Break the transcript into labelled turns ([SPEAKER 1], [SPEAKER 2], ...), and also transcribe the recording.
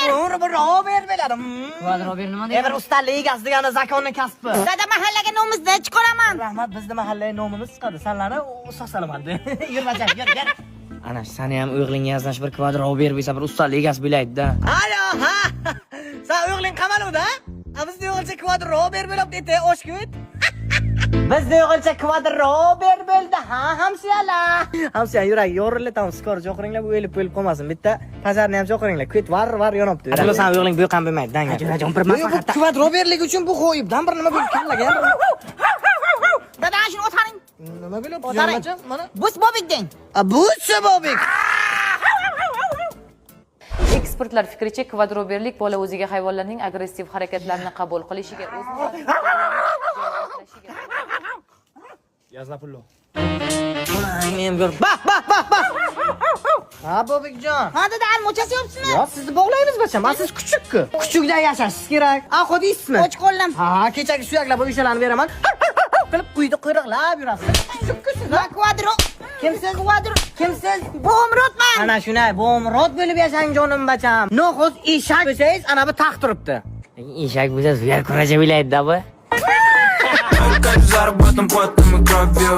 [SPEAKER 1] Kvadrober.
[SPEAKER 2] Rober bo'ladi.
[SPEAKER 3] Kvadrober nima
[SPEAKER 2] E
[SPEAKER 3] deydi?
[SPEAKER 2] bir ustalik egasi degani законный kasbi.
[SPEAKER 1] Dada, mahallaga nomimizni chiqaraman.
[SPEAKER 2] Rahmat, bizni mahallaga nomimiz chiqadi. Sanlarni sosalaman. Yur, bacham, yur, yur.
[SPEAKER 3] Ana sani ham o'g'lingga yazlash bir kvadrober bo'lsa, bir ustalik egasi bo'laydi-da.
[SPEAKER 2] Alo, ha. San o'g'ling qamaluvda? A bizni o'g'ilcha kvadrober bo'lib eti, oshkut. Bizni o'g'ilcha kvadrober bo'ldi, ha, hamsiyalar. Hamsiya yuragi yorildi, tam skor cho'qiringlar, bu o'lib o'lib qolmasin. Bitta пожарный ham cho'qiringlar. Ko't var var yonibdi. Aslo san o'g'ling bu yoqqa bo'lmaydi, danga.
[SPEAKER 3] Jo'rajon, bir
[SPEAKER 2] Bu
[SPEAKER 3] maslahat.
[SPEAKER 2] kvadroberlik uchun bu g'oyibdan bir nima bo'lib kallaga ham
[SPEAKER 1] Dada, shuni o'taring.
[SPEAKER 2] nima bo'lib
[SPEAKER 1] O'taring.
[SPEAKER 2] Mana.
[SPEAKER 1] Bus bobik deng.
[SPEAKER 2] A bu bobik.
[SPEAKER 4] Ekspertlar fikricha, kvadroberlik bola o'ziga hayvonlarning agressiv harakatlarini qabul qilishiga, o'z
[SPEAKER 3] Yazna pullo.
[SPEAKER 2] Men ko'r. Bah bah bah bah. Ha, bobikjon.
[SPEAKER 1] Ha dada, almochasi yopsizmi?
[SPEAKER 2] Yo, sizni bog'laymiz, bacham. A siz kuchukku. Kuchukdan yashashingiz kerak. A xodi ismi?
[SPEAKER 1] Och qo'llim.
[SPEAKER 2] Ha, kechagi suyaklar bu o'shalarni beraman. Qilib uyda quyruqlab yurasiz. Kuchukku siz, ha?
[SPEAKER 1] Ha, kvadro.
[SPEAKER 2] Kimsiz?
[SPEAKER 1] Kvadro.
[SPEAKER 2] Kimsiz?
[SPEAKER 1] Bo'mrotman.
[SPEAKER 2] Ana shunday, bo'mrot bo'lib yashang, jonim bacham. Noxuz eshak bo'lsangiz, ana bu taxt turibdi.
[SPEAKER 3] Eshak bo'lsa, suyak kuracha bo'laydi-da bu.
[SPEAKER 5] Заработан потом и кровью.